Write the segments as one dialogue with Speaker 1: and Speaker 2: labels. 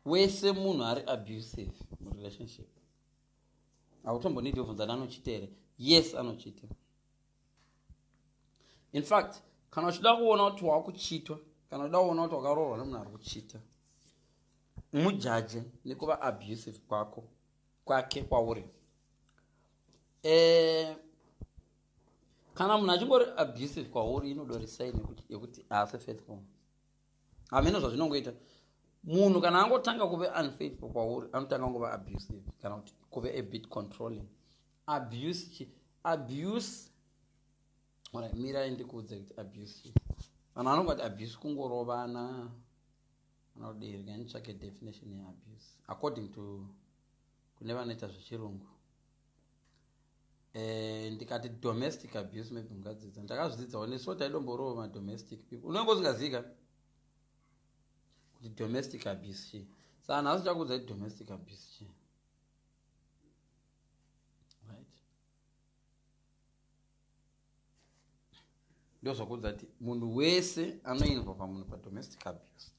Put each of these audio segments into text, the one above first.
Speaker 1: Wese munhu ari abusive murelationship, hautombonidi kubvunzana anochita here. Yes, anochita. In fact, kana uchida kuona kuti wakuchitwa, kana uchida kuona kuti wakaroorwa nemunhu ari kuchita, mujaje nekuva abusive kwako, kwake kwauri. Kana munhu achingori abusive kwauri, inodori sign yekuti haasi faithful. Hameno zvazvinongoita. Munhu kana angotanga kuve unfaithful kwauri, anotanga kungova abusive kana kuti kuve a bit controlling. Abuse chi? Abuse, alright, mirai ndikuudze kuti abuse chi. Vanhu vanongoti abuse kungorovana kana kudii. Regai nditsvake definition yeabuse according to kune vanoita zvechirungu. Ndikati domestic abuse, maybe mungadzidza. Ndakazvidzidzawo nesuwo, taidomborova madomestic people. Unenge usingazika kuti domestic abuse chii. Saka nhasi chakuudza kuti domestic abuse chii, right? Ndozvakuudza kuti munhu wese anoinvolva munhu padomestic abuse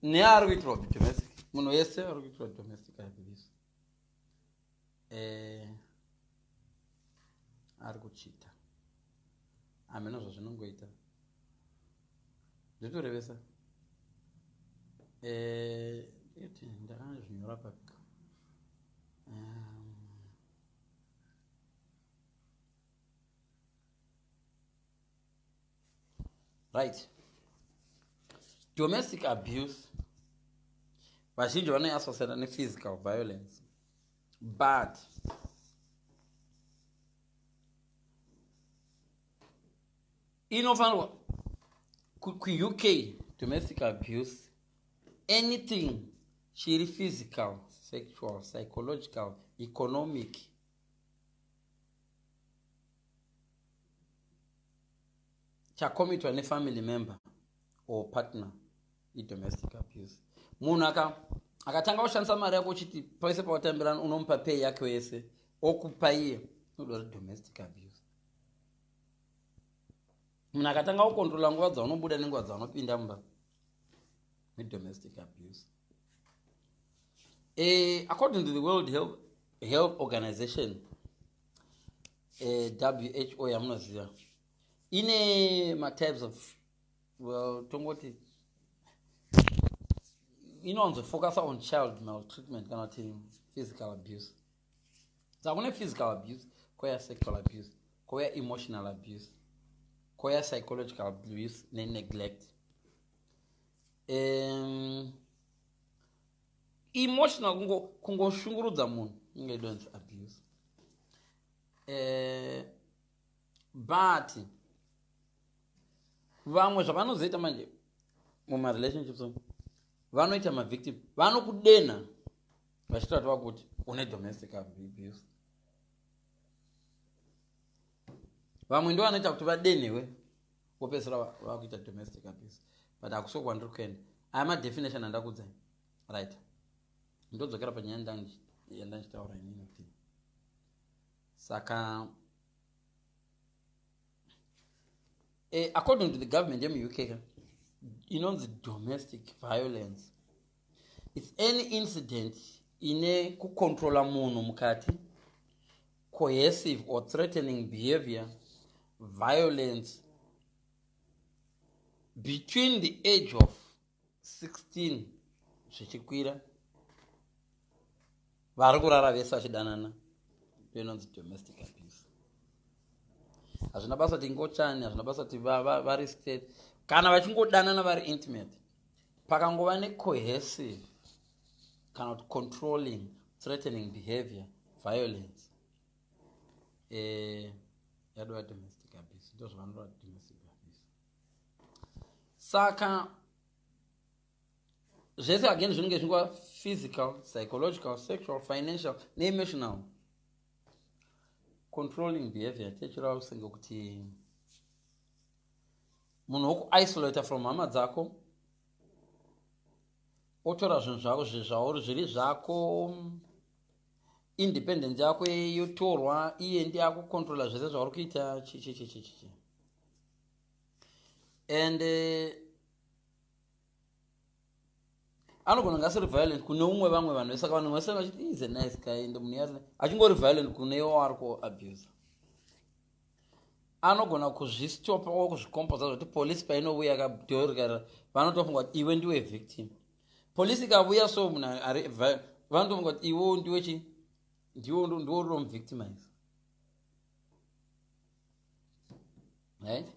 Speaker 1: neari kuitirwa domestic, munhu wese ari kuitirwa domestic abuse ari kuchita. Hameno zvazvinongoita, zvotorevesa. Iti ndakazvinyora papi? Right, domestic abuse vazhinji vanoiassociata nephysical violence, but inofanirwa kuUK, domestic abuse, anything chiri physical, sexual, psychological, economic chacommitwa nefamily member or partner idomestic abuse. Munhu akatanga kushandisa mari yako, uchiti pese pautambirana unomupa pay yake yese, okupa iye, inoda kuti domestic abuse. Munhu akatanga kucontrola nguva dzaunobuda nenguva dzaunopinda mumba, idomestic abuse. According to the World Health Organization, WHO yamunoziva, ine matypes of, well, tongoti inowanzofocusa on child maltreatment kana kuti physical abuse. Saka kune physical abuse, kouya sexual abuse, kouya emotional abuse, kouya psychological abuse neneglect. Emotional, kungoshungurudza munhu inge idonzi abuse. But vamwe zvavanozoita manje mumarelationships umu, vanoita mavictim, vanokudena vachitaura vakuti une domestic abuse. Vamwe ndo vanoita kuti vadenhewe, vopedzisira vakuita domestic abuse. But hakusi kwandiri kuenda. Aya madefinition andakudzai, right? Ndodzokera panyaya yandandichitaura inini kuti saka according to the government yemuUK ka, inonzi domestic violence, it's any incident ine kucontrola munhu mukati, coercive or threatening behavior, violence between the age of 16 zvichikwira, vari kurara vese vachidanana, inonzi domestic abuse. Hazvina basa kuti ingochani, hazvina basa kuti vari state, kana vachingodanana vari intimate, pakangova necoercive kana kuti controlling, threatening behavior, violence, yadova domestic abuse. Ndo zvavanova domestic abuse. Saka zvese again zvinenge zvingova physical, psychological, sexual, financial neemotional controlling behavior. Techirava senge kuti munhu wokuisolata from hama dzako, otora zvinhu zvako zvauri zviri zvako, independence yako yotorwa, iye ndiye akucontrola zvese zvauri kuita, chichichichichi. And Anogona kunge asiri violent kune umwe, vamwe vanhu vesaka vanhu vese vachiti is a nice guy, ende munhu yari achingori violent kune iwo ari kuabusa. Anogona kuzvistopa o kuzvikompoza zvekuti polisi painouya kadorikara, vanotofunga kuti iwe ndiwe victim. Polisi ikavuya, so munhu ari vanotofunga kuti iwe ndiwe chi ndiwe ndiwe uri muvictimize, right?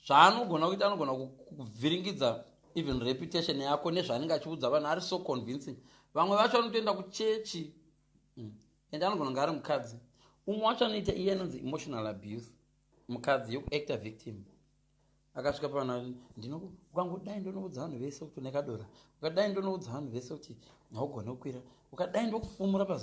Speaker 1: Zvaanogona kuita, anogona kuvhiringidza even reputation yako nezvaanenge achiudza vanhu. Ari so convincing. Vamwe vacho vanotoenda kuchechi. And anogona kunge ari mukadzi. Umwe wacho anoita iye anonzi emotional abuse, mukadzi yekuacta victim. Akasvika pano, ukangodai ndonoudza vanhu vese kuti une kadora, ukadai ndonoudza vanhu vese kuti haugone kukwira, ukadai ndokufumura.